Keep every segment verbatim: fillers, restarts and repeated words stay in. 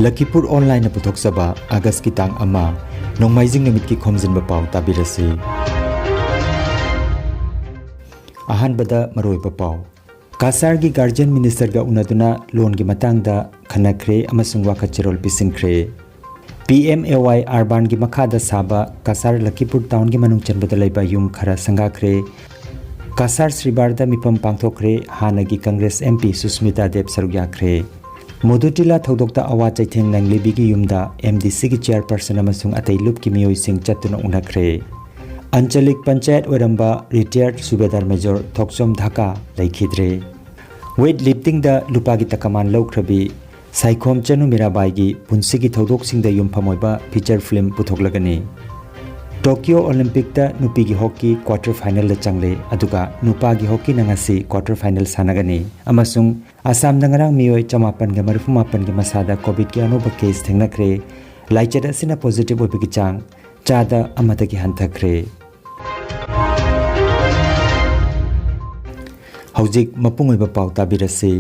ꯂꯈꯤꯄꯨꯔ ꯑꯣꯟꯂꯥꯏꯟꯅ ꯄꯨꯊꯣꯛꯆꯕ ꯑꯥꯒꯁꯀꯤ ꯇꯥꯡ ꯑꯃ, ꯅꯣꯡꯃꯥꯏꯖꯤꯡ ꯅꯨꯃꯤꯠꯀꯤ ꯈꯣꯝꯖꯤꯟꯕ ꯄꯥꯎ ꯇꯥꯕꯤꯔꯁꯤ꯫ ꯑꯍꯥꯟꯕꯗ ꯃꯔꯨꯑꯣꯏꯕ ꯄꯥꯎ꯫ ꯀꯁꯥꯔꯒꯤ ꯒꯥꯔꯖꯤꯌꯟ ꯃꯤꯅꯤꯁꯇꯔꯒ ꯎꯅꯗꯨꯅ ꯂꯣꯟꯒꯤ ꯃꯇꯥꯡꯗ ꯈꯟꯅꯈ꯭ꯔꯦ ꯑꯃꯁꯨꯡ ꯋꯥꯀꯠ ꯆꯦꯔꯣꯜ ꯄꯤꯁꯤꯟꯈ꯭ꯔꯦ꯫ ꯄꯤ ꯑꯦꯝ ꯑꯦ ꯋꯥꯏ ꯑꯔꯕꯥꯟꯒꯤ ꯃꯈꯥꯗ ꯁꯥꯕ ꯀꯁꯥꯔ ꯂꯈꯤꯄꯨꯔ ꯇꯥꯎꯟꯒꯤ ꯃꯅꯨꯡ ꯆꯟꯕꯗ ꯂꯩꯕ ꯌꯨꯝ ꯈꯔ ꯁꯪꯒꯥꯈ꯭ꯔꯦ꯫ ꯀꯁꯥꯔ ꯁ꯭ꯔꯤꯕꯥꯔꯗ ꯃꯤꯐꯝ ꯄꯥꯡꯊꯣꯛꯈ꯭ꯔꯦ꯫ ꯍꯥꯟꯅꯒꯤ ꯀꯪꯒ꯭ꯔꯦꯁ ꯑꯦꯝ ꯄꯤ ꯁꯨꯁꯃꯤꯇꯥ ꯗꯦꯕ ꯁꯔꯨꯛ ꯌꯥꯈ꯭ꯔꯦ꯫ ꯃꯣꯗꯨꯇꯤꯂꯥ ꯊꯧꯗꯣꯛꯇ ꯑꯋꯥ ꯆꯩꯊꯦꯡ ꯅꯪꯂꯤꯕꯤꯒꯤ ꯌꯨꯝꯗ ꯑꯦꯝ ꯗꯤ ꯁꯤꯒꯤ ꯆꯤꯌꯔꯄꯔꯁꯟ ꯑꯃꯁꯨꯡ ꯑꯇꯩ ꯂꯨꯞꯀꯤ ꯃꯤꯑꯣꯏꯁꯤꯡ ꯆꯠꯇꯨꯅ ꯎꯅꯈ꯭ꯔꯦ꯫ ꯑꯟꯆꯂꯤꯛ ꯄꯟꯆꯥꯌꯠ ꯑꯣꯏꯔꯝꯕ ꯔꯤꯇꯥꯌꯔꯗ ꯁꯨꯕꯦꯗꯥꯔ ꯃꯦꯖꯣꯔ ꯊꯣꯛꯆꯣꯝ ꯙꯥꯀꯥ ꯂꯩꯈꯤꯗ꯭ꯔꯦ꯫ ꯋꯦꯠ ꯂꯤꯐꯇꯤꯡꯗ ꯂꯨꯄꯥꯒꯤ ꯇꯀꯃꯥꯟ ꯂꯧꯈ꯭ꯔꯕꯤ ꯁꯥꯏꯈꯣꯝ ꯆꯅꯨ ꯃꯤꯔꯥꯕꯥꯏꯒꯤ ꯄꯨꯟꯁꯤꯒꯤ ꯊꯧꯗꯣꯛꯁꯤꯡꯗ ꯌꯨꯝꯐꯝ ꯑꯣꯏꯕ ꯐꯤꯆꯔ ꯐꯤꯂꯝ ꯄꯨꯊꯣꯛꯂꯒꯅꯤ꯫ ꯇꯣꯀꯤꯌꯣ ꯑꯣꯂꯤꯝꯄꯤꯛꯇ ꯅꯨꯄꯤꯒꯤ ꯍꯣꯀꯤ ꯀ꯭ꯋꯥꯔꯇꯔ ꯐꯥꯏꯅꯦꯜꯗ ꯆꯪꯂꯦ, ꯑꯗꯨꯒ ꯅꯨꯄꯥꯒꯤ ꯍꯣꯀꯤꯅ ꯉꯁꯤ ꯀ꯭ꯋꯥꯔꯇꯔ ꯐꯥꯏꯅꯦꯜ ꯁꯥꯟꯅꯒꯅꯤ꯫ ꯑꯃꯁꯨꯡ ꯑꯁꯥꯝꯗ ꯉꯔꯥꯡ ꯃꯤꯑꯣꯏ ꯆꯃꯥꯄꯟꯒ ꯃꯔꯤꯐꯨ ꯃꯥꯄꯟꯒꯤ ꯃꯁꯥꯗ ꯀꯣꯚꯤꯗꯀꯤ ꯑꯅꯧꯕ ꯀꯦꯁ ꯊꯦꯡꯅꯈ꯭ꯔꯦ꯫ ꯂꯥꯏꯆꯠ ꯑꯁꯤꯅ ꯄꯣꯖꯤꯇꯤꯚ ꯑꯣꯏꯕꯒꯤ ꯆꯥꯡ ꯆꯥꯗ ꯑꯃꯗꯒꯤ ꯍꯟꯊꯈ꯭ꯔꯦ꯫ ꯍꯧꯖꯤꯛ ꯃꯄꯨꯡ ꯑꯣꯏꯕ ꯄꯥꯎ ꯇꯥꯕꯤꯔꯁꯤ꯫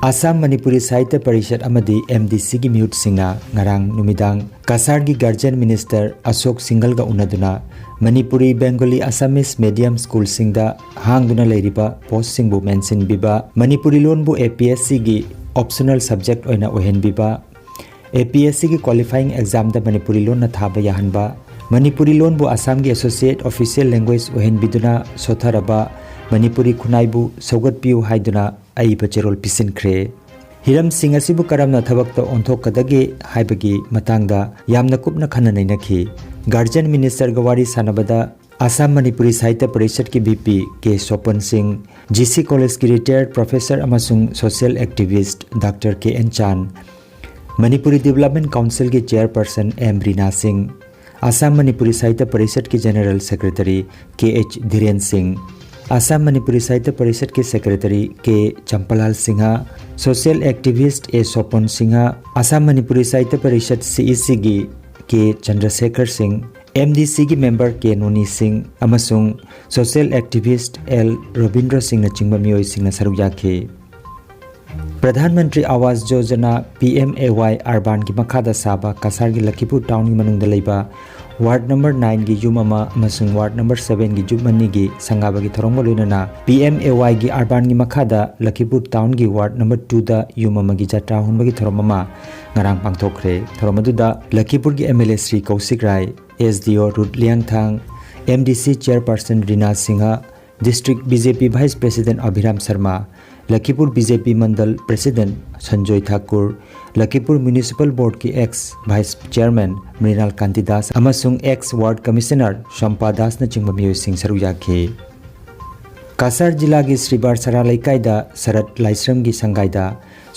ꯑꯁꯥꯝ ꯃꯅꯤꯄꯨꯔꯤ ꯁꯥꯍꯤꯇ꯭ꯌ ꯄꯔꯤꯁꯠ ꯑꯃꯗꯤ ꯑꯦꯝ ꯗꯤ ꯁꯤꯒꯤ ꯃꯤꯍꯨꯠꯁꯤꯡꯅ ꯉꯔꯥꯡ ꯅꯨꯃꯤꯗꯥꯡ ꯀꯁꯥꯔꯒꯤ ꯒꯥꯔꯖꯤꯌꯟ ꯃꯤꯅꯤꯁꯇꯔ ꯑꯁꯣꯛ ꯁꯤꯡꯒꯜꯒ ꯎꯅꯗꯨꯅ ꯃꯅꯤꯄꯨꯔꯤ, ꯕꯦꯡꯒꯣꯂꯤ, ꯑꯁꯥꯃꯤꯁ ꯃꯦꯗꯤꯌꯝ ꯁ꯭ꯀꯨꯜꯁꯤꯡꯗ ꯍꯥꯡꯗꯨꯅ ꯂꯩꯔꯤꯕ ꯄꯣꯁꯁꯤꯡꯕꯨ ꯃꯦꯟꯁꯤꯟꯕꯤꯕ, ꯃꯅꯤꯄꯨꯔꯤ ꯂꯣꯟꯕꯨ ꯑꯦ ꯄꯤ ꯑꯦꯁ ꯁꯤꯒꯤ ꯑꯣꯞꯁꯅꯦꯜ ꯁꯕꯖꯦꯛ ꯑꯣꯏꯅ ꯑꯣꯏꯍꯟꯕꯤꯕ, ꯑꯦ ꯄꯤ ꯑꯦꯁ ꯁꯤꯒꯤ ꯀ꯭ꯋꯥꯂꯤꯐꯥꯏꯌꯤꯡ ꯑꯦꯛꯖꯥꯝꯗ ꯃꯅꯤꯄꯨꯔꯤ ꯂꯣꯟꯅ ꯊꯥꯕ ꯌꯥꯍꯟꯕ, ꯃꯅꯤꯄꯨꯔꯤ ꯂꯣꯟꯕꯨ ꯑꯁꯥꯝꯒꯤ ꯑꯦꯁꯣꯁꯤꯌꯦꯠ ꯑꯣꯐꯤꯁꯤꯌꯦꯜ ꯂꯦꯡꯒ꯭ꯋꯦꯖ ꯑꯣꯏꯍꯟꯕꯤꯗꯨꯅ ꯁꯣꯠꯊꯔꯕ ꯃꯅꯤꯄꯨꯔꯤ ꯈꯨꯟꯅꯥꯏꯕꯨ ꯁꯧꯒꯠꯄꯤꯌꯨ ꯍꯥꯏꯗꯨꯅ ꯑꯏꯕ ꯆꯦꯔꯣꯜ ꯄꯤꯁꯤꯟꯈ꯭ꯔꯦ꯫ ꯍꯤꯔꯝꯁꯤꯡ ꯑꯁꯤꯕꯨ ꯀꯔꯝꯅ ꯊꯕꯛꯇ ꯑꯣꯟꯊꯣꯛꯀꯗꯒꯦ ꯍꯥꯏꯕꯒꯤ ꯃꯇꯥꯡꯗ ꯌꯥꯝꯅ ꯀꯨꯞꯅ ꯈꯟꯅ ꯅꯩꯅꯈꯤ꯫ ꯒꯥꯔꯖꯤꯌꯟ ꯃꯤꯅꯤꯁꯇꯔꯒ ꯋꯥꯔꯤ ꯁꯥꯟꯅꯕꯗ ꯑꯁꯥꯝ ꯃꯅꯤꯄꯨꯔꯤ ꯁꯥꯍꯤꯇ꯭ꯌ ꯄꯔꯤꯁꯠꯀꯤ V P K Sopan Singh, G C ꯀꯣꯂꯦꯖꯀꯤ ꯔꯤꯇꯥꯌꯔꯗ ꯄ꯭ꯔꯣꯐꯦꯁꯔ ꯑꯃꯁꯨꯡ social activist doctor K N Chan, Manipuri development ꯀꯥꯎꯟꯁꯤꯜꯒꯤ ꯆꯤꯌꯔꯄꯔꯁꯟ ꯑꯦꯝ ꯔꯤꯅꯥ ꯁꯤꯡ, ꯑꯁꯥꯝ ꯃꯅꯤꯄꯨꯔꯤ ꯁꯥꯍꯤꯇ꯭ꯌ ꯄꯔꯤꯁꯠꯀꯤ general secretary K H Dhiren Singh, Assam Manipuri Sahitya ꯄꯔꯤꯁꯠꯀꯤ secretary K Champalal Singha, social activist A Sopan Singha, Assam Manipuri Sahitya Parishad C E ꯁꯤꯒꯤ ꯀꯦ ꯆꯟꯗ꯭ꯔꯁꯦꯈꯔ ꯁꯤꯡ, ꯑꯦꯝ ꯗꯤ ꯁꯤꯒꯤ ꯃꯦꯝꯕꯔ ꯀꯦ ꯅꯣꯅꯤ ꯁꯤꯡ ꯑꯃꯁꯨꯡ ꯁꯣꯁꯤꯌꯦꯜ ꯑꯦꯛꯇꯤꯚꯤꯁꯠ ꯑꯦꯜ ꯔꯣꯕꯤꯟꯗ꯭ꯔ ꯁꯤꯡꯅꯆꯤꯡꯕ ꯃꯤꯑꯣꯏꯁꯤꯡꯅ ꯁꯔꯨꯛ ꯌꯥꯈꯤ꯫ ꯄ꯭ꯔꯙꯥꯟ ꯃꯟꯇ꯭ꯔꯤ ꯑꯋꯥꯁ ꯌꯣꯖꯅꯥ, ꯄꯤ ꯑꯦꯝ ꯑꯦ ꯋꯥꯏ, ꯑꯔꯕꯥꯟꯒꯤ ꯃꯈꯥꯗ ꯁꯥꯕ ꯀꯁꯥꯔꯒꯤ ꯂꯈꯤꯄꯨꯔ ꯇꯥꯎꯟꯒꯤ ꯃꯅꯨꯡꯗ ꯂꯩꯕ ꯋꯥꯔꯗ ꯅꯝꯕꯔ ꯅꯥꯏꯟꯒꯤ ꯌꯨꯝ ꯑꯃ ꯑꯃꯁꯨꯡ ꯋꯥꯔꯗ ꯅꯝꯕꯔ ꯁꯚꯦꯟꯒꯤ ꯌꯨꯝ ꯑꯅꯤꯒꯤ ꯁꯪꯒꯥꯕꯒꯤ ꯊꯧꯔꯝꯒ ꯂꯣꯏꯅꯅ ꯄꯤ ꯑꯦꯝ ꯑꯦ ꯋꯥꯏꯒꯤ ꯑꯔꯕꯥꯟꯒꯤ ꯃꯈꯥꯗ ꯂꯈꯤꯄꯨꯔ ꯇꯥꯎꯟꯒꯤ ꯋꯥꯔꯗ ꯅꯝꯕꯔ ꯇꯨꯗ ꯌꯨꯝ ꯑꯃꯒꯤ ꯖꯇ꯭ꯔꯥ ꯍꯨꯟꯕꯒꯤ ꯊꯧꯔꯝ ꯑꯃ ꯉꯔꯥꯡ ꯄꯥꯡꯊꯣꯛꯈ꯭ꯔꯦ꯫ ꯊꯧꯔꯝ ꯑꯗꯨꯗ ꯂꯈꯤꯄꯨꯔꯒꯤ M L A Shri Kaushik Rai, S D O Ruth Liyangthang, M D C chairperson Rina Singha, district B J P vice president Abhiram Sharma, Lakhipur B J P mandal president Sanjoy Thakur, Lakhipur municipal ꯕꯣꯔꯗꯀꯤ ex vice chairman Mrinal Kanti Das ꯑꯃꯁꯨꯡ ꯑꯦꯛꯁ ꯋꯥꯔꯗ ꯀꯃꯤꯁꯅꯔ ꯁꯝꯄꯥ ꯗꯥꯁꯅꯆꯤꯡꯕ ꯃꯤꯑꯣꯏꯁꯤꯡ ꯁꯔꯨꯛ ꯌꯥꯈꯤ꯫ ꯀꯁꯥꯔ ꯖꯤꯂꯥꯒꯤ ꯁ꯭ꯔꯤꯕꯥꯔ ꯁꯔꯥ ꯂꯩꯀꯥꯏꯗ ꯁꯔꯠ ꯂꯥꯏꯁ꯭ꯔꯝꯒꯤ ꯁꯪꯒꯥꯏꯗ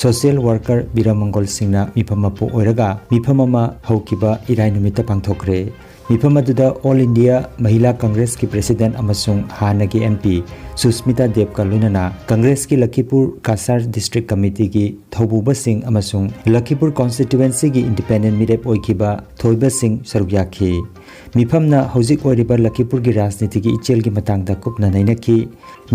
ꯁꯣꯁꯤꯌꯦꯜ ꯋꯥꯔꯀꯔ ꯕꯤꯔꯃꯪꯒꯣꯜ ꯁꯤꯡꯅ ꯃꯤꯐꯝ ꯃꯄꯨ ꯑꯣꯏꯔꯒ ꯃꯤꯐꯝ ꯑꯃ ꯍꯧꯈꯤꯕ ꯏꯔꯥꯏ ꯅꯨꯃꯤꯠꯇ ꯄꯥꯡꯊꯣꯛꯈ꯭ꯔꯦ꯫ ꯃꯤꯐꯝ ꯑꯗꯨꯗ ꯑꯣꯜ ꯏꯟꯗꯤꯌꯥ ꯃꯍꯤꯂꯥ ꯀꯪꯒ꯭ꯔꯦꯁꯀꯤ ꯄ꯭ꯔꯦꯁꯤꯗꯦꯟꯠ ꯑꯃꯁꯨꯡ ꯍꯥꯟꯅꯒꯤ ꯑꯦꯝ ꯄꯤ ꯁꯨꯁꯃꯤꯇꯥ ꯗꯦꯕꯀ ꯂꯣꯏꯅꯅ ꯀꯪꯒ꯭ꯔꯦꯁꯀꯤ ꯂꯈꯤꯄꯨꯔ ꯀꯁꯥꯔ ꯗꯤꯁꯇ꯭ꯔꯤꯛ ꯀꯃꯤꯇꯤꯒꯤ ꯊꯧꯕꯨꯕꯁꯤꯡ ꯑꯃꯁꯨꯡ ꯂꯈꯤꯄꯨꯔ ꯀꯣꯟꯁꯇꯤꯇ꯭ꯋꯦꯟꯁꯤꯒꯤ ꯏꯟꯗꯤꯄꯦꯟꯗꯦꯟꯠ ꯃꯤꯔꯦꯞ ꯑꯣꯏꯈꯤꯕ ꯊꯣꯏꯕꯁꯤꯡ ꯁꯔꯨꯛ ꯌꯥꯈꯤ꯫ ꯃꯤꯐꯝꯅ ꯍꯧꯖꯤꯛ ꯑꯣꯏꯔꯤꯕ ꯂꯈꯤꯄꯨꯔꯒꯤ ꯔꯥꯖꯅꯤꯇꯤꯒꯤ ꯏꯆꯦꯜꯒꯤ ꯃꯇꯥꯡꯗ ꯀꯨꯞꯅ ꯅꯩꯅꯈꯤ꯫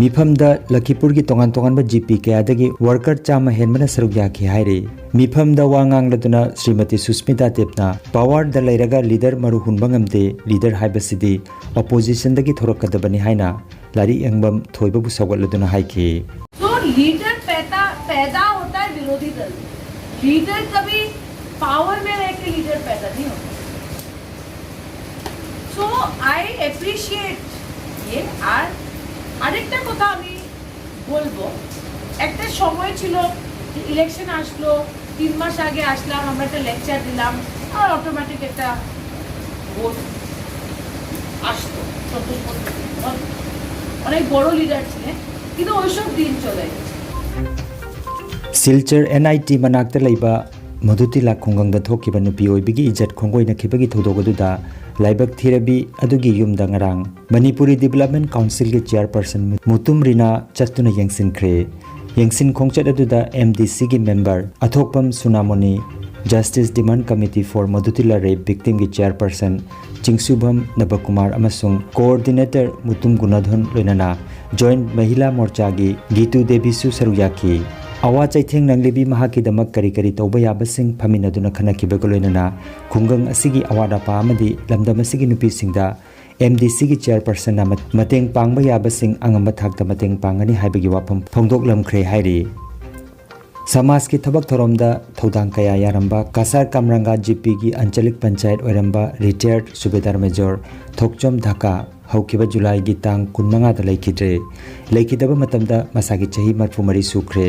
ꯃꯤꯐꯝꯗ ꯂꯈꯤꯄꯨꯔꯒꯤ ꯇꯣꯉꯥꯟ ꯇꯣꯉꯥꯟꯕ ꯖꯤ ꯄꯤ ꯀꯌꯥꯗꯒꯤ ꯋꯥꯔꯀꯔ ꯆꯥꯝꯃ ꯍꯦꯟꯕꯅ ꯁꯔꯨꯛ ꯌꯥꯈꯤ ꯍꯥꯏꯔꯤ꯫ ꯃꯤꯐꯝꯗ ꯋꯥ ꯉꯥꯡꯂꯗꯨꯅ ꯁ꯭ꯔꯤꯃꯇꯤ ꯁꯨꯁꯃꯤꯇꯥ ꯗꯦꯕꯅ ꯄꯥꯋꯔꯗ ꯂꯩꯔꯒ ꯂꯤꯗꯔ ꯃꯔꯨ ꯍꯨꯟꯕ ꯉꯝꯗꯦ, ꯂꯤꯗꯔ ꯍꯥꯏꯕꯁꯤꯗꯤ ꯑꯣꯄꯣꯖꯤꯁꯟꯗꯒꯤ ꯊꯣꯔꯛꯀꯗꯕꯅꯤ ꯍꯥꯏꯅ ꯂꯥꯏꯔꯤꯛ ꯌꯦꯡꯕꯝ ꯊꯣꯏꯕꯕꯨ ꯁꯧꯒꯠꯂꯗꯨꯅ ꯍꯥꯏꯈꯤ꯫ तो लीडर पैदा पैदा होता है विरोधी दल में। लीडर कभी पावर में रह के लीडर पैदा नहीं होता। So I appreciate ये। আর আরেকটা কথা আমি বলবো, একটা সময় ছিল যে ইলেকশন আসলো, তিন মাস আগে আসলাম, আমরা একটা লেকচার দিলাম, আর অটোমেটিক একটা ভোট আসতো। সন্তোষ বন্দ্যোপাধ্যায় অনেক বড় লিডার ছিলেন, কিন্তু ওইসব দিন চলে গেছে। ꯁꯤꯜꯆꯔ ꯑꯦꯟ ꯑꯥꯏ ꯇꯤ ꯃꯅꯥꯛꯇ ꯂꯩꯕ ꯃꯙꯨꯇꯤꯂꯥ ꯈꯨꯡꯒꯪꯗ ꯊꯣꯛꯈꯤꯕ ꯅꯨꯄꯤ ꯑꯣꯏꯕꯤꯒꯤ ꯏꯖꯠ ꯈꯣꯡꯒꯣꯏꯅꯈꯤꯕꯒꯤ ꯊꯧꯗꯣꯛ ꯑꯗꯨꯗ ꯂꯥꯏꯕꯛ ꯊꯤꯔꯕꯤ ꯑꯗꯨꯒꯤ ꯌꯨꯝꯗ ꯉꯔꯥꯡ ꯃꯅꯤꯄꯨꯔꯤ ꯗꯤꯕꯦꯂꯞꯃꯦꯟ ꯀꯥꯎꯟꯁꯤꯜꯒꯤ ꯆꯤꯌꯔꯄꯔꯁꯟ ꯃꯨꯇꯨꯝ ꯔꯤꯅꯥ ꯆꯠꯇꯨꯅ ꯌꯦꯡꯁꯤꯟꯈ꯭ꯔꯦ꯫ ꯌꯦꯡꯁꯤꯟ ꯈꯣꯡꯆꯠ ꯑꯗꯨꯗ ꯑꯦꯝ ꯗꯤ ꯁꯤꯒꯤ ꯃꯦꯝꯕꯔ ꯑꯊꯣꯛꯄꯝ ꯁꯨꯅꯥꯃꯣꯅꯤ, Justice Demand Committee for Madhutila Rape Victimꯒꯤ ꯆꯤꯌꯔꯄꯔꯁꯟ ꯆꯤꯡꯁꯨꯚꯝ ꯅꯕꯀꯨꯃꯥꯔ ꯑꯃꯁꯨꯡ ꯀꯣꯑꯣꯔꯗꯤꯅꯦꯇꯔ ꯃꯨꯇꯨꯝ ꯒꯨꯅꯥꯙꯟ ꯂꯣꯏꯅꯅ ꯖꯣꯏꯟꯠ ꯃꯍꯤꯂꯥ ꯃꯣꯔꯆꯥꯒꯤ ꯒꯤꯇꯨ ꯗꯦꯕꯤꯁꯨ ꯁꯔꯨꯛ ꯌꯥꯈꯤ꯫ ꯑꯋꯥ ꯆꯩꯊꯦꯡ ꯅꯪꯂꯤꯕꯤ ꯃꯍꯥꯛꯀꯤꯗꯃꯛ ꯀꯔꯤ ꯀꯔꯤ ꯇꯧꯕ ꯌꯥꯕꯁꯤꯡ ꯐꯝꯃꯤꯟꯅꯗꯨꯅ ꯈꯟꯅꯈꯤꯕꯒ ꯂꯣꯏꯅꯅ ꯈꯨꯡꯒꯪ ꯑꯁꯤꯒꯤ ꯑꯋꯥꯠ ꯑꯄꯥ ꯑꯃꯗꯤ ꯂꯝꯗꯝ ꯑꯁꯤꯒꯤ ꯅꯨꯄꯤꯁꯤꯡꯗ ꯑꯦꯝ ꯗꯤ ꯁꯤꯒꯤ ꯆꯤꯌꯔꯄꯔꯁꯟꯅ ꯃ-, ꯃꯇꯦꯡ ꯄꯥꯡꯕ ꯌꯥꯕꯁꯤꯡ ꯑꯉꯝꯕ ꯊꯥꯛꯇ ꯃꯇꯦꯡ ꯄꯥꯡꯒꯅꯤ ꯍꯥꯏꯕꯒꯤ ꯋꯥꯐꯝ ꯐꯣꯡꯗꯣꯛꯂꯝꯈ꯭ꯔꯦ ꯍꯥꯏꯔꯤ꯫ ꯁꯃꯥꯖꯀꯤ ꯊꯕꯛ ꯊꯧꯔꯝꯗ ꯊꯧꯗꯥꯡ ꯀꯌꯥ ꯌꯥꯔꯝꯕ ꯀꯁꯥꯔ ꯀꯥꯝꯔꯪꯒꯥ ꯖꯤ ꯄꯤꯒꯤ ꯑꯟꯆꯂꯤꯛ ꯄꯟꯆꯥꯌꯠ ꯑꯣꯏꯔꯝꯕ ꯔꯤꯇꯥꯌꯔꯗ ꯁꯨꯕꯦꯗꯥꯔ ꯃꯦꯖꯣꯔ ꯊꯣꯛꯆꯣꯝ ꯙꯥꯀꯥ ꯍꯧꯈꯤꯕ ꯖꯨꯂꯥꯏꯒꯤ ꯇꯥꯡ ꯀꯨꯟꯃꯉꯥꯗ ꯂꯩꯈꯤꯗ꯭ꯔꯦ꯫ ꯂꯩꯈꯤꯗꯕ ꯃꯇꯝꯗ ꯃꯁꯥꯒꯤ ꯆꯍꯤ ꯃꯔꯤꯐꯨ ꯃꯔꯤ ꯁꯨꯈ꯭ꯔꯦ꯫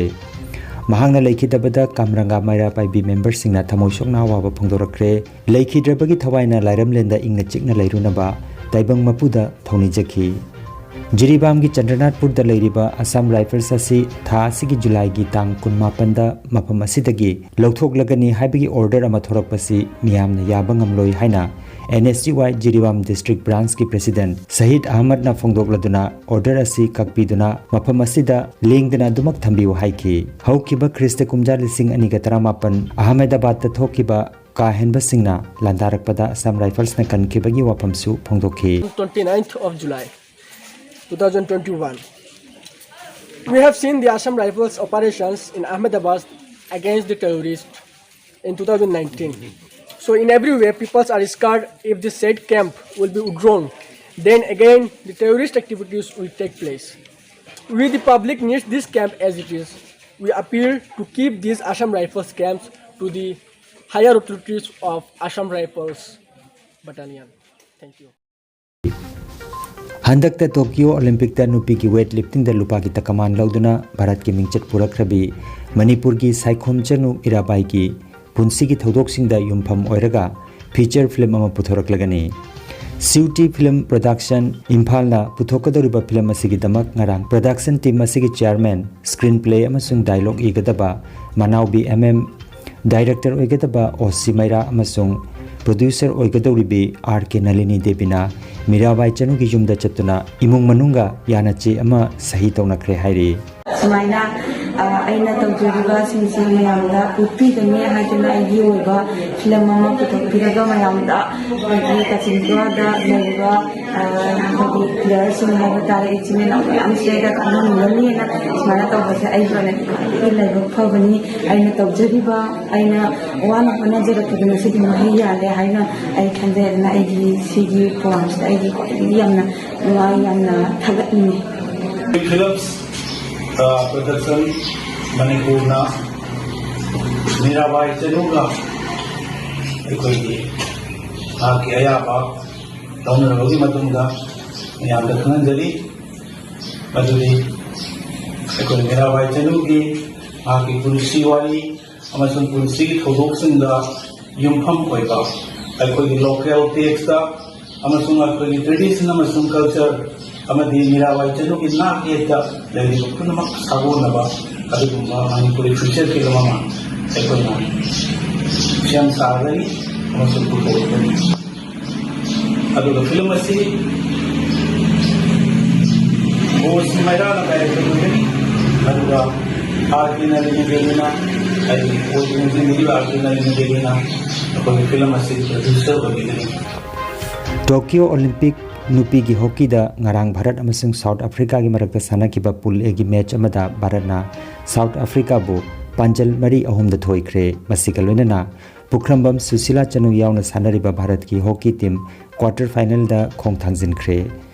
ꯃꯍꯥꯛꯅ ꯂꯩꯈꯤꯗꯕꯗ ꯀꯥꯝꯔꯪꯒꯥ ꯃꯩꯔꯥ ꯄꯥꯏꯕꯤ ꯃꯦꯝꯕꯔꯁꯤꯡꯅ ꯊꯃꯣꯏ ꯁꯣꯛꯅ ꯑꯋꯥꯕ ꯐꯣꯡꯗꯣꯔꯛꯈ꯭ꯔꯦ꯫ ꯂꯩꯈꯤꯗ꯭ꯔꯕꯒꯤ ꯊꯋꯥꯏꯅ ꯂꯥꯏꯔꯝꯂꯦꯟꯗ ꯏꯪꯅ ꯆꯤꯛꯅ ꯂꯩꯔꯨꯅꯕ ꯇꯥꯏꯕꯪ ꯃꯄꯨꯗ ꯊꯧꯅꯤꯖꯈꯤ꯫ ꯖꯤꯔꯤꯕꯥꯝꯒꯤ ꯆꯟꯗ꯭ꯔꯅꯥꯊꯄꯨꯔꯗ ꯂꯩꯔꯤꯕ ꯑꯁꯥꯝ ꯔꯥꯏꯐꯜꯁ ꯑꯁꯤ ꯊꯥ ꯑꯁꯤꯒꯤ ꯖꯨꯂꯥꯏꯒꯤ ꯇꯥꯡ ꯀꯨꯟꯃꯥꯄꯟꯗ ꯃꯐꯝ ꯑꯁꯤꯗꯒꯤ ꯂꯧꯊꯣꯛꯂꯒꯅꯤ ꯍꯥꯏꯕꯒꯤ ꯑꯣꯔꯗꯔ ꯑꯃ ꯊꯣꯔꯛꯄꯁꯤ ꯃꯤꯌꯥꯝꯅ ꯌꯥꯕ ꯉꯝꯂꯣꯏ ꯍꯥꯏꯅ N S G Y Jiribam district ꯕ꯭ꯔꯥꯟꯁꯀꯤ ꯄ꯭ꯔꯦꯁꯤꯗꯦꯟꯠ ꯁꯍꯤꯗ ꯑꯍꯃꯗꯅ ꯐꯣꯡꯗꯣꯛꯂꯗꯨꯅ ꯑꯣꯔꯗꯔ ꯑꯁꯤ ꯀꯛꯄꯤꯗꯨꯅ ꯃꯐꯝ ꯑꯁꯤꯗ ꯂꯦꯡꯗꯅ ꯑꯗꯨꯃꯛ ꯊꯝꯕꯤꯌꯨ ꯍꯥꯏꯈꯤ꯫ ꯍꯧꯈꯤꯕ ꯈ꯭ꯔꯤꯁꯇ ꯀꯨꯝꯖꯥ ꯂꯤꯁꯤꯡ ꯑꯅꯤꯒ ꯇꯔꯥꯃꯥꯄꯟ ꯑꯍꯃꯦꯗꯥꯕꯥꯗꯇ ꯊꯣꯛꯈꯤꯕ ꯀꯥ ꯍꯦꯟꯕꯁꯤꯡꯅ ꯂꯥꯟꯗꯥꯔꯛꯄꯗ ꯑꯁꯥꯝ ꯔꯥꯏꯐꯜꯁꯅ ꯀꯟꯈꯤꯕꯒꯤ ꯋꯥꯐꯝꯁꯨ ꯐꯣꯡꯗꯣꯛꯈꯤ꯫ Twenty-ninth of July, two thousand twenty-one. We have seen the Assam Rifles operations in Ahmedabad against the terrorists in two thousand nineteen. So in every way, peoples are scared if the said camp will be withdrawn. Then again, the terrorist activities will take place. We, the public, needs this camp as it is. We appeal to keep these Assam Rifles camps to the higher authorities of Assam Rifles Battalion. Thank you. ꯍꯟꯗꯛꯇ Tokyo ꯑꯣꯂꯤꯝꯄꯤꯛꯇ ꯅꯨꯄꯤꯒꯤ weight ꯂꯤꯐꯇꯤꯡꯗ ꯂꯨꯄꯥꯒꯤ ꯇꯀꯃꯥꯟ ꯂꯧꯗꯨꯅ ꯚꯥꯔꯠꯀꯤ ꯃꯤꯡꯆꯠ ꯄꯨꯔꯛꯈ꯭ꯔꯕꯤ ꯃꯅꯤꯄꯨꯔꯒꯤ ꯁꯥꯏꯈꯣꯝ ꯆꯅꯨ ꯏꯔꯥꯕꯥꯏꯒꯤ ꯄꯨꯟꯁꯤꯒꯤ ꯊꯧꯗꯣꯛꯁꯤꯡꯗ ꯌꯨꯝꯐꯝ ꯑꯣꯏꯔꯒ feature film ꯑꯃ ꯄꯨꯊꯣꯔꯛꯂꯒꯅꯤ꯫ ꯁ꯭ꯌꯨꯇꯤ ꯐꯤꯂꯝ ꯄ꯭ꯔꯣꯗꯛꯁꯟ ꯏꯝꯐꯥꯜꯅ ꯄꯨꯊꯣꯛꯀꯗꯧꯔꯤꯕ ꯐꯤꯂꯝ ꯑꯁꯤꯒꯤꯗꯃꯛ ꯉꯔꯥꯡ ꯄ꯭ꯔꯣꯗꯛꯁꯟ ꯇꯤꯝ ꯑꯁꯤꯒꯤ ꯆꯤꯌꯔꯃꯦꯟ, ꯁ꯭ꯀ꯭ꯔꯤꯟ ꯄ꯭ꯂꯦ ꯑꯃꯁꯨꯡ ꯗꯥꯏꯂꯣꯒ ꯏꯒꯗꯕ ꯃꯅꯥꯎꯕꯤ ꯑꯦꯝ ꯑꯦꯝ, ꯗꯥꯏꯔꯦꯛꯇꯔ ꯑꯣꯏꯒꯗꯕ ꯑꯣ ꯁꯤ ꯃꯩꯔꯥ ꯑꯃꯁꯨꯡ ꯄ꯭ꯔꯣꯗ꯭ꯌꯨꯁꯔ ꯑꯣꯏꯒꯗꯧꯔꯤꯕꯤ ꯑꯥꯔ ꯀꯦ ꯅꯂꯤꯅꯤ ꯗꯦꯕꯤꯅ ꯃꯤꯔꯥꯕꯥꯏ ꯆꯅꯨꯒꯤ ꯌꯨꯝꯗ ꯆꯠꯇꯨꯅ ꯏꯃꯨꯡ ꯃꯅꯨꯡꯒ ꯌꯥꯅꯆꯦ ꯑꯃ ꯁꯍꯤ ꯇꯧꯅꯈ꯭ꯔꯦ ꯍꯥꯏꯔꯤ꯫ ꯁꯨꯃꯥꯏꯅ ꯑꯩꯅ ꯇꯧꯖꯔꯤꯕꯁꯤꯡꯁꯦ ꯃꯌꯥꯝꯗ ꯎꯠꯄꯤꯒꯅꯤ ꯍꯥꯏꯗꯨꯅ ꯑꯩꯒꯤ ꯑꯣꯏꯕ ꯐꯤꯂꯝ ꯑꯃ ꯄꯨꯊꯣꯛꯄꯤꯔꯒ ꯃꯌꯥꯝꯗ ꯑꯩꯈꯣꯏꯒꯤ ꯀꯛꯆꯤꯡ ꯈꯨꯔꯥꯏꯗ ꯂꯩꯔꯤꯕ ꯑꯩꯈꯣꯏꯒꯤ ꯄ꯭ꯂꯦꯌꯔꯁꯤꯡ ꯍꯥꯏꯕ ꯇꯥꯔꯦ, ꯏꯆꯤꯟ ꯏꯅꯥꯎ ꯃꯌꯥꯝꯁꯤꯗꯩꯗ ꯈꯪꯍꯟꯅꯤꯡꯒꯅꯤꯅ ꯁꯨꯃꯥꯏꯅ ꯇꯧꯕꯁꯦ ꯑꯩꯒꯤ ꯑꯣꯏꯅꯗꯤ ꯈ꯭ꯋꯥꯏꯗꯒꯤ ꯂꯥꯏꯕꯛ ꯐꯕꯅꯤ꯫ ꯑꯩꯅ ꯇꯧꯖꯔꯤꯕ, ꯑꯩꯅ ꯋꯥꯅ ꯍꯣꯠꯅꯖꯔꯛꯄꯗꯨ ꯉꯁꯤꯗꯤ ꯃꯍꯩ ꯌꯥꯜꯂꯦ ꯍꯥꯏꯅ ꯑꯩ ꯈꯟꯖꯩ꯫ ꯑꯗꯨꯅ ꯑꯩꯒꯤ ꯁꯤꯒꯤ ꯄ꯭ꯔꯣꯒ꯭ꯔꯥꯝꯁꯤꯗ ꯑꯩꯒꯤ ꯈ꯭ꯋꯥꯏꯗꯒꯤ ꯌꯥꯝꯅ ꯅꯨꯡꯉꯥꯏ, ꯌꯥꯝꯅ ꯊꯥꯒꯠꯅꯤꯡꯉꯤ꯫ Films production ꯃꯅꯤꯄꯨꯔꯅ ꯃꯤꯔꯥꯕꯥꯏ ꯆꯅꯨꯒ ꯑꯩꯈꯣꯏꯒꯤ ꯃꯍꯥꯛꯀꯤ ꯑꯌꯥꯕ ꯂꯧꯅꯔꯕꯒꯤ ꯃꯇꯨꯡꯗ ꯃꯌꯥꯝꯗ ꯈꯪꯍꯟꯖꯔꯤ꯫ ꯃꯗꯨꯗꯤ ꯑꯩꯈꯣꯏ ꯃꯤꯔꯥꯕꯥꯏ ꯆꯅꯨꯒꯤ ꯃꯍꯥꯛꯀꯤ ꯄꯨꯟꯁꯤ ꯋꯥꯔꯤ ꯑꯃꯁꯨꯡ ꯄꯨꯟꯁꯤꯒꯤ ꯊꯧꯗꯣꯛꯁꯤꯡꯗ ꯌꯨꯝꯐꯝ ꯑꯣꯏꯕ ꯑꯩꯈꯣꯏꯒꯤ ꯂꯣꯀꯦꯜ ꯇꯦꯛꯁꯇ ꯑꯃꯁꯨꯡ ꯑꯩꯈꯣꯏꯒꯤ ꯇ꯭ꯔꯦꯗꯤꯁꯟ ꯑꯃꯁꯨꯡ ꯀꯜꯆꯔ ꯑꯃꯗꯤ ꯃꯤꯔꯥꯕꯥꯏ ꯆꯅꯨꯒꯤ ꯅꯥꯛ ꯌꯦꯠꯇ ꯂꯩꯔꯤꯕ ꯄꯨꯝꯅꯃꯛ ꯁꯥꯒꯣꯟꯅꯕ ꯑꯗꯨꯒꯨꯝꯕ ꯃꯅꯤꯄꯨꯔꯤ ꯐꯤꯆꯔ ꯐꯤꯂꯝ ꯑꯃ ꯑꯩꯈꯣꯏꯅ ꯁꯦꯝ ꯁꯥꯒꯅꯤ ꯑꯃꯁꯨꯡ ꯄꯨꯊꯣꯛꯀꯅꯤ꯫ ꯑꯗꯨꯒ ꯐꯤꯂꯝ ꯑꯁꯤ ꯕꯣꯁ ꯃꯩꯔꯥꯅ ꯗꯥꯏꯔꯦꯛꯇꯔ ꯑꯣꯏꯒꯅꯤ꯫ ꯑꯗꯨꯒ ꯑꯥꯔ ꯀꯦ ꯅꯂꯤꯅꯤ ꯗꯦꯕꯤꯅ, ꯑꯩꯒꯤ ꯑꯣꯏ ꯅꯤꯡꯁꯤꯡꯕꯤꯔꯤꯕ ꯑꯥꯔ ꯀꯦ ꯅꯂꯤꯅꯤ ꯗꯦꯕꯤꯅ ꯑꯩꯈꯣꯏꯒꯤ ꯐꯤꯂꯝ ꯑꯁꯤꯒꯤ ꯄ꯭ꯔꯣꯗ꯭ꯌꯨꯁꯔ ꯑꯣꯏꯕꯤꯒꯅꯤ꯫ ꯇꯣꯀꯤꯌꯣ ꯑꯣꯂꯤꯝꯄꯤꯛ ꯅꯨꯄꯤꯒꯤ ꯍꯣꯀꯤꯗ ꯉꯔꯥꯡ ꯚꯥꯔꯠ ꯑꯃꯁꯨꯡ ꯁꯥꯎꯠ ꯑꯐ꯭ꯔꯤꯀꯥꯒꯤ ꯃꯔꯛꯇ ꯁꯥꯟꯅꯈꯤꯕ ꯄꯨꯜ ꯑꯦꯒꯤ ꯃꯦꯆ ꯑꯃꯗ ꯚꯥꯔꯠꯅ ꯁꯥꯎꯠ ꯑꯐ꯭ꯔꯤꯀꯥꯕꯨ ꯄꯥꯟꯖꯜ ꯃꯔꯤ ꯑꯍꯨꯝꯗ ꯊꯣꯏꯈ꯭ꯔꯦ꯫ ꯃꯁꯤꯒ ꯂꯣꯏꯅꯅ ꯄꯨꯈ꯭ꯔꯝꯕꯝ ꯁꯨꯁꯤꯂꯥ ꯆꯅꯨ ꯌꯥꯎꯅ ꯁꯥꯟꯅꯔꯤꯕ ꯚꯥꯔꯠꯀꯤ ꯍꯣꯀꯤ ꯇꯤꯝ ꯀ꯭ꯋꯥꯔꯇꯔ ꯐꯥꯏꯅꯦꯜꯗ ꯈꯣꯡ ꯊꯥꯡꯖꯤꯟꯈ꯭ꯔꯦ꯫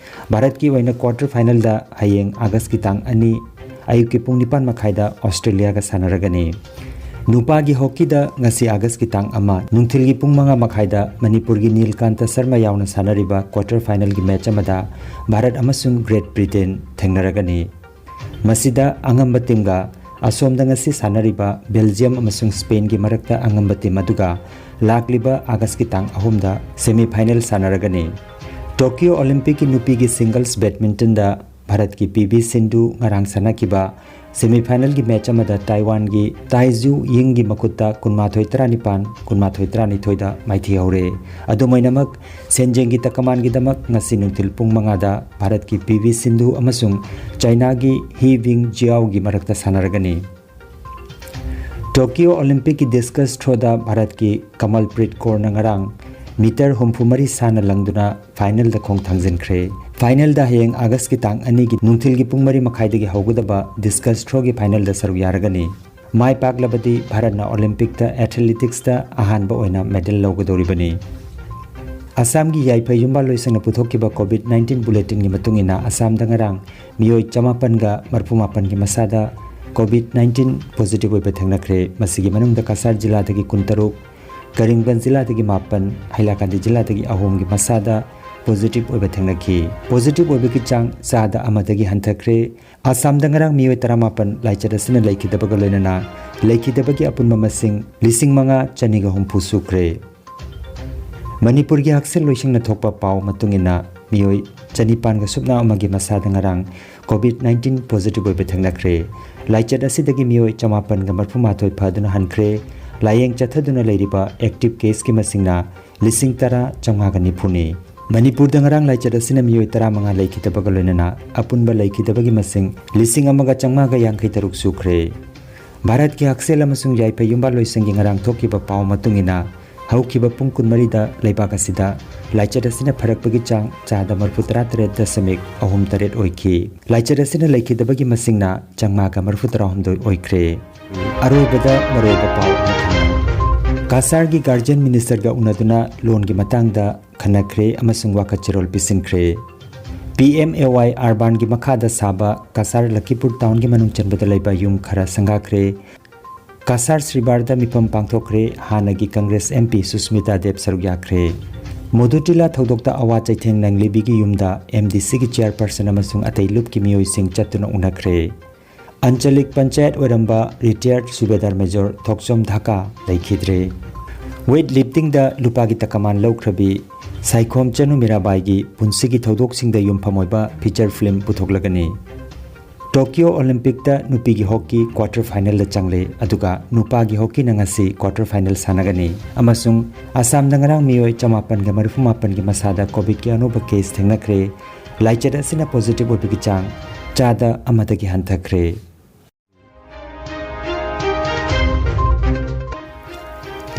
ꯚꯥꯔꯠꯀꯤ ꯑꯣꯏꯅ ꯀ꯭ꯋꯥꯔꯇꯔ ꯐꯥꯏꯅꯦꯜꯗ ꯍꯌꯦꯡ ꯑꯥꯒꯁꯀꯤ ꯇꯥꯡ ꯑꯅꯤ ꯑꯌꯨꯛꯀꯤ ꯄꯨꯡ ꯅꯤꯄꯥꯟ ꯃꯈꯥꯏꯗ ꯑꯣꯁꯇ꯭ꯔꯦꯂꯤꯌꯥꯒ ꯁꯥꯟꯅꯔꯒꯅꯤ꯫ ꯅꯨꯄꯥꯒꯤ ꯍꯣꯀꯤꯗ ꯉꯁꯤ ꯑꯥꯒꯁꯀꯤ ꯇꯥꯡ ꯑꯃ ꯅꯨꯡꯊꯤꯜꯒꯤ ꯄꯨꯡ ꯃꯉꯥ ꯃꯈꯥꯏꯗ ꯃꯅꯤꯄꯨꯔꯒꯤ ꯅꯤꯜꯀꯥꯟꯇ ꯁꯔꯃ ꯌꯥꯎꯅ ꯁꯥꯟꯅꯔꯤꯕ ꯀ꯭ꯋꯥꯔꯇꯔ ꯐꯥꯏꯅꯦꯜꯒꯤ ꯃꯦꯆ ꯑꯃꯗ ꯚꯥꯔꯠ ꯑꯃꯁꯨꯡ ꯒ꯭ꯔꯦꯠ ꯕ꯭ꯔꯤꯇꯦꯟ ꯊꯦꯡꯅꯔꯒꯅꯤ꯫ ꯃꯁꯤꯗ ꯑꯉꯝꯕ ꯇꯤꯝꯒ ꯑꯁꯣꯝꯗ ꯉꯁꯤ ꯁꯥꯟꯅꯔꯤꯕ ꯕꯦꯜꯖꯤꯌꯝ ꯑꯃꯁꯨꯡ ꯁ꯭ꯄꯦꯟꯒꯤ ꯃꯔꯛꯇ ꯑꯉꯝꯕ ꯇꯤꯝ ꯑꯗꯨꯒ ꯂꯥꯛꯂꯤꯕ ꯑꯥꯒꯁꯀꯤ ꯇꯥꯡ ꯑꯍꯨꯝꯗ ꯁꯦꯃꯤ ꯐꯥꯏꯅꯦꯜ ꯁꯥꯟꯅꯔꯒꯅꯤ꯫ ꯇꯣꯀꯤꯌꯣ ꯑꯣꯂꯤꯝꯄꯤꯛꯀꯤ ꯅꯨꯄꯤꯒꯤ ꯁꯤꯡꯒꯜꯁ ꯕꯦꯗꯃꯤꯟꯇꯟꯗ ꯚꯥꯔꯠꯀꯤ ꯄꯤ ꯚꯤ ꯁꯤꯟꯙꯨ ꯉꯔꯥꯡ ꯁꯥꯟꯅꯈꯤꯕ ꯁꯦꯃꯤ ꯐꯥꯏꯅꯦꯜꯒꯤ ꯃꯦꯆ ꯑꯃꯗ ꯇꯥꯏꯋꯥꯟꯒꯤ ꯇꯥꯏꯖꯨ ꯌꯤꯡꯒꯤ ꯃꯈꯨꯠꯇ ꯀꯨꯟꯃꯥꯊꯣꯏ ꯇꯔꯥꯅꯤꯄꯥꯟ, ꯀꯨꯟꯃꯥꯊꯣꯏ ꯇꯔꯥꯅꯤꯊꯣꯏꯗ ꯃꯥꯏꯊꯤꯍꯧꯔꯦ꯫ ꯑꯗꯨꯝ ꯑꯣꯏꯅꯃꯛ, ꯁꯦꯟꯖꯦꯡꯒꯤ ꯇꯀꯃꯥꯟꯒꯤꯗꯃꯛ ꯉꯁꯤ ꯅꯨꯡꯊꯤꯜ ꯄꯨꯡ ꯃꯉꯥꯗ ꯚꯥꯔꯠꯀꯤ ꯄꯤ ꯚꯤ ꯁꯤꯟꯙꯨ ꯑꯃꯁꯨꯡ ꯆꯥꯏꯅꯥꯒꯤ ꯍꯤ ꯕꯤꯡ ꯖꯤꯌꯥꯎꯒꯤ ꯃꯔꯛꯇ ꯁꯥꯟꯅꯔꯒꯅꯤ꯫ ꯇꯣꯀꯤꯌꯣ ꯑꯣꯂꯤꯝꯄꯤꯛꯀꯤ ꯗꯤꯁꯀꯁ ꯊ꯭ꯔꯣꯗ ꯚꯥꯔꯠꯀꯤ ꯀꯃꯜꯄ꯭ꯔꯤꯠ ꯀꯣꯔꯅ ꯉꯔꯥꯡ ꯃꯤꯇꯔ ꯍꯨꯝꯐꯨ ꯃꯔꯤ ꯁꯥꯟꯅ ꯂꯪꯗꯨꯅ ꯐꯥꯏꯅꯦꯜꯗ ꯈꯣꯡ ꯊꯥꯡꯖꯤꯟꯈ꯭ꯔꯦ꯫ ꯐꯥꯏꯅꯦꯜꯗ ꯍꯌꯦꯡ ꯑꯥꯒꯁꯀꯤ ꯇꯥꯡ ꯑꯅꯤꯒꯤ ꯅꯨꯡꯊꯤꯜꯒꯤ ꯄꯨꯡ ꯃꯔꯤ ꯃꯈꯥꯏꯗꯒꯤ ꯍꯧꯒꯗꯕ ꯗꯤꯁꯀꯁ ꯊ꯭ꯔꯣꯒꯤ ꯐꯥꯏꯅꯦꯜꯗ ꯁꯔꯨꯛ ꯌꯥꯔꯒꯅꯤ꯫ ꯃꯥꯏ ꯄꯥꯛꯂꯕꯗꯤ ꯚꯥꯔꯠꯅ ꯑꯣꯂꯤꯝꯄꯤꯛꯇ ꯑꯦꯊꯂꯦꯇꯤꯛꯁꯇ ꯑꯍꯥꯟꯕ ꯑꯣꯏꯅ ꯃꯦꯗꯜ ꯂꯧꯒꯗꯧꯔꯤꯕꯅꯤ꯫ ꯑꯁꯥꯝꯒꯤ ꯌꯥꯏꯐ ꯌꯨꯝꯕꯥꯜ ꯂꯣꯏꯁꯪꯅ ꯄꯨꯊꯣꯛꯈꯤꯕ ꯀꯣꯚꯤꯗ ꯅꯥꯏꯟꯇꯤꯟ ꯕꯨꯂꯦꯇꯤꯟꯒꯤ ꯃꯇꯨꯡ ꯏꯟꯅ ꯑꯁꯥꯝꯗ ꯉꯔꯥꯡ ꯃꯤꯑꯣꯏ ꯆꯃꯥꯄꯟꯒ ꯃꯔꯐꯨ ꯃꯥꯄꯟꯒꯤ ꯃꯁꯥꯗ ꯀꯣꯚꯤꯗ ꯅꯥꯏꯟꯇꯤꯟ ꯄꯣꯖꯤꯇꯤꯚ ꯑꯣꯏꯕ ꯊꯦꯡꯅꯈ꯭ꯔꯦ꯫ ꯃꯁꯤꯒꯤ ꯃꯅꯨꯡꯗ ꯀꯁꯥꯔ ꯖꯤꯂꯥꯗꯒꯤ ꯀꯨꯟꯇꯔꯨꯛ, ꯀꯔꯤꯝꯒꯟꯖ ꯖꯤꯂꯥꯗꯒꯤ ꯃꯥꯄꯟ, ꯍꯩꯂꯥꯀꯥꯟꯗꯤ ꯖꯤꯂꯥꯗꯒꯤ ꯑꯍꯨꯝꯒꯤ ꯃꯁꯥꯗ ꯄꯣꯖꯤꯇꯤꯚ ꯑꯣꯏꯕ ꯊꯦꯡꯅꯈꯤ꯫ ꯄꯣꯖꯤꯇꯤꯚ ꯑꯣꯏꯕꯒꯤ ꯆꯥꯡ ꯆꯥꯗ ꯑꯃꯗꯒꯤ ꯍꯟꯊꯈ꯭ꯔꯦ꯫ ꯑꯁꯥꯝꯗ ꯉꯔꯥꯡ ꯃꯤꯑꯣꯏ ꯇꯔꯥꯃꯥꯄꯟ ꯂꯥꯏꯆꯠ ꯑꯁꯤꯅ ꯂꯩꯈꯤꯗꯕꯒ ꯂꯣꯏꯅꯅ ꯂꯩꯈꯤꯗꯕꯒꯤ ꯑꯄꯨꯟꯕ ꯃꯁꯤꯡ ꯂꯤꯁꯤꯡ ꯃꯉꯥ ꯆꯅꯤꯒ ꯍꯨꯝꯐꯨ ꯁꯨꯈ꯭ꯔꯦ꯫ ꯃꯅꯤꯄꯨꯔꯒꯤ ꯍꯛꯁꯦꯜ ꯂꯣꯏꯁꯪꯅ ꯊꯣꯛꯄ ꯄꯥꯎ ꯃꯇꯨꯡ ꯏꯟꯅ ꯃꯤꯑꯣꯏ ꯆꯅꯤꯄꯥꯟꯒ ꯁꯨꯞꯅ ꯑꯃꯒꯤ ꯃꯁꯥꯗ ꯉꯔꯥꯡ ꯀꯣꯚꯤꯗ ꯅꯥꯏꯟꯇꯤꯟ ꯄꯣꯖꯤꯇꯤꯚ ꯑꯣꯏꯕ ꯊꯦꯡꯅꯈ꯭ꯔꯦ꯫ ꯂꯥꯏꯆꯠ ꯑꯁꯤꯗꯒꯤ ꯃꯤꯑꯣꯏ ꯆꯃꯥꯄꯟꯒ ꯃꯔꯐꯨ ꯃꯥꯊꯣꯏ ꯐꯗꯨꯅ ꯍꯟꯈ꯭ꯔꯦ꯫ ꯂꯥꯌꯦꯡ ꯆꯠꯊꯗꯨꯅ ꯂꯩꯔꯤꯕ ꯑꯦꯛꯇꯤꯚ ꯀꯦꯁꯀꯤ ꯃꯁꯤꯡꯅ ꯂꯤꯁꯤꯡ ꯇꯔꯥ ꯆꯥꯝꯃꯉꯥꯒ ꯅꯤꯐꯨꯅꯤ꯫ ꯃꯅꯤꯄꯨꯔꯗ ꯉꯔꯥꯡ ꯂꯥꯏꯆꯠ ꯑꯁꯤꯅ ꯃꯤꯑꯣꯏ ꯇꯔꯥꯃꯉꯥ ꯂꯩꯈꯤꯗꯕꯒ ꯂꯣꯏꯅꯅ ꯑꯄꯨꯟꯕ ꯂꯩꯈꯤꯗꯕꯒꯤ ꯃꯁꯤꯡ ꯂꯤꯁꯤꯡ ꯑꯃꯒ ꯆꯥꯝꯃꯉꯥꯒ ꯌꯥꯡꯈꯩ ꯇꯔꯨꯛ ꯁꯨꯈ꯭ꯔꯦ꯫ ꯚꯥꯔꯠꯀꯤ ꯍꯛꯁꯦꯜ ꯑꯃꯁꯨꯡ ꯌꯥꯏꯐ ꯌꯨꯝꯕꯥꯜ ꯂꯣꯏꯁꯪꯒꯤ ꯉꯔꯥꯡ ꯊꯣꯛꯈꯤꯕ ꯄꯥꯎ ꯃꯇꯨꯡ ꯏꯟꯅ, ꯍꯧꯈꯤꯕ ꯄꯨꯡ ꯀꯨꯟꯃꯔꯤꯗ ꯂꯩꯕꯥꯛ ꯑꯁꯤꯗ ꯂꯥꯏꯆꯠ ꯑꯁꯤꯅ ꯐꯔꯛꯄꯒꯤ ꯆꯥꯡ ꯆꯥꯗ ꯃꯔꯐꯨ ꯇꯔꯥ ꯇꯔꯦꯠ ꯗꯁꯃꯤꯛ ꯑꯍꯨꯝ ꯇꯔꯦꯠ ꯑꯣꯏꯈꯤ꯫ ꯂꯥꯏꯆꯠ ꯑꯁꯤꯅ ꯂꯩꯈꯤꯗꯕꯒꯤ ꯃꯁꯤꯡꯅ ꯆꯥꯝꯃꯉꯥꯒ ꯃꯔꯐꯨ ꯇꯔꯥꯍꯨꯝꯗꯣꯏ ꯑꯣꯏꯈ꯭ꯔꯦ꯫ ꯑꯔꯣꯏꯕꯗ ꯃꯔꯨꯑꯣꯏꯕ ꯄꯥꯎ ꯑꯃ ꯈꯪꯂꯨ꯫ ꯀꯁꯥꯔꯒꯤ ꯒꯥꯔꯖꯤꯌꯟ ꯃꯤꯅꯤꯁꯇꯔꯒ ꯎꯅꯗꯨꯅ ꯂꯣꯟꯒꯤ ꯃꯇꯥꯡꯗ ꯈꯟꯅꯈ꯭ꯔꯦ ꯑꯃꯁꯨꯡ ꯋꯥꯈꯜ ꯆꯦꯔꯣꯜ ꯄꯤꯁꯤꯟꯈ꯭ꯔꯦ꯫ ꯄꯤ ꯑꯦꯝ ꯑꯦ ꯋꯥꯏ ꯑꯔꯕꯥꯟꯒꯤ ꯃꯈꯥꯗ ꯁꯥꯕ ꯀꯁꯥꯔ ꯂꯈꯤꯄꯨꯔ ꯇꯥꯎꯟꯒꯤ ꯃꯅꯨꯡ ꯆꯟꯕꯗ ꯂꯩꯕ ꯌꯨꯝ ꯈꯔ ꯁꯪꯒꯥꯈ꯭ꯔꯦ꯫ ꯀꯁꯥꯔ ꯁ꯭ꯔꯤꯕꯥꯔꯗ ꯃꯤꯐꯝ ꯄꯥꯡꯊꯣꯛꯈ꯭ꯔꯦ꯫ ꯍꯥꯟꯅꯒꯤ ꯀꯪꯒ꯭ꯔꯦꯁ ꯑꯦꯝ ꯄꯤ ꯁꯨꯁꯃꯤꯇꯥ ꯗꯦꯕ ꯁꯔꯨꯛ ꯌꯥꯈ꯭ꯔꯦ꯫ ꯃꯣꯗꯨꯇꯤꯂꯥ ꯊꯧꯗꯣꯛꯇ ꯑꯋꯥ ꯆꯩꯊꯦꯡ ꯅꯪꯂꯤꯕꯤꯒꯤ ꯌꯨꯝꯗ ꯑꯦꯝ ꯗꯤ ꯁꯤꯒꯤ ꯆꯤꯌꯔꯄꯔꯁꯟ ꯑꯃꯁꯨꯡ ꯑꯇꯩ ꯂꯨꯞꯀꯤ ꯃꯤꯑꯣꯏꯁꯤꯡ ꯆꯠꯇꯨꯅ ꯎꯅꯈ꯭ꯔꯦ꯫ ꯑꯟꯆꯂꯤꯛ ꯄꯟꯆꯥꯌꯠ ꯑꯣꯏꯔꯝꯕ ꯔꯤꯇꯥꯌꯔꯗ ꯁꯨꯕꯦꯗꯥꯔ ꯃꯦꯖꯣꯔ ꯊꯣꯛꯆꯣꯝ ꯙꯥꯀꯥ ꯂꯩꯈꯤꯗ꯭ꯔꯦ꯫ ꯋꯦꯠ ꯂꯤꯐꯇꯤꯡꯗ ꯂꯨꯄꯥꯒꯤ ꯇꯀꯃꯥꯟ ꯂꯧꯈ꯭ꯔꯕꯤ ꯁꯥꯏꯈꯣꯝ ꯆꯅꯨ ꯃꯤꯔꯥꯕꯥꯏꯒꯤ ꯄꯨꯟꯁꯤꯒꯤ ꯊꯧꯗꯣꯛꯁꯤꯡꯗ ꯌꯨꯝꯐꯝ ꯑꯣꯏꯕ ꯐꯤꯆꯔ ꯐꯤꯂꯝ ꯄꯨꯊꯣꯛꯂꯒꯅꯤ꯫ ꯇꯣꯀꯤꯌꯣ ꯑꯣꯂꯤꯝꯄꯤꯛꯇ ꯅꯨꯄꯤꯒꯤ ꯍꯣꯀꯤ ꯀ꯭ꯋꯥꯇꯔ ꯐꯥꯏꯅꯦꯜꯗ ꯆꯪꯂꯦ, ꯑꯗꯨꯒ ꯅꯨꯄꯥꯒꯤ ꯍꯣꯀꯤꯅ ꯉꯁꯤ ꯀ꯭ꯋꯥꯇꯔ ꯐꯥꯏꯅꯦꯜ ꯁꯥꯟꯅꯒꯅꯤ꯫ ꯑꯃꯁꯨꯡ ꯑꯁꯥꯝꯗ ꯉꯔꯥꯡ ꯃꯤꯑꯣꯏ ꯆꯃꯥꯄꯟꯒ ꯃꯔꯤꯐꯨ ꯃꯥꯄꯟꯒꯤ ꯃꯁꯥꯗ ꯀꯣꯚꯤꯗꯀꯤ ꯑꯅꯧꯕ ꯀꯦꯁ ꯊꯦꯡꯅꯈ꯭ꯔꯦ꯫ ꯂꯥꯏꯆꯠ ꯑꯁꯤꯅ ꯄꯣꯖꯤꯇꯤꯚ ꯑꯣꯏꯕꯒꯤ ꯆꯥꯡ ꯆꯥꯗ ꯑꯃꯗꯒꯤ ꯍꯟꯊꯈ꯭ꯔꯦ꯫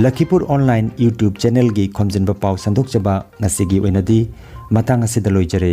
ꯂꯈꯤꯄꯨꯔ ꯑꯣꯟꯂꯥꯏꯟ YouTube ꯆꯦꯅꯦꯜꯒꯤ ꯈꯣꯝꯖꯤꯟꯕ ꯄꯥꯎ ꯁꯟꯗꯣꯛꯆꯕ ꯉꯁꯤꯒꯤ ꯑꯣꯏꯅꯗꯤ ꯃꯇꯥꯡ ꯑꯁꯤꯗ ꯂꯣꯏꯖꯔꯦ꯫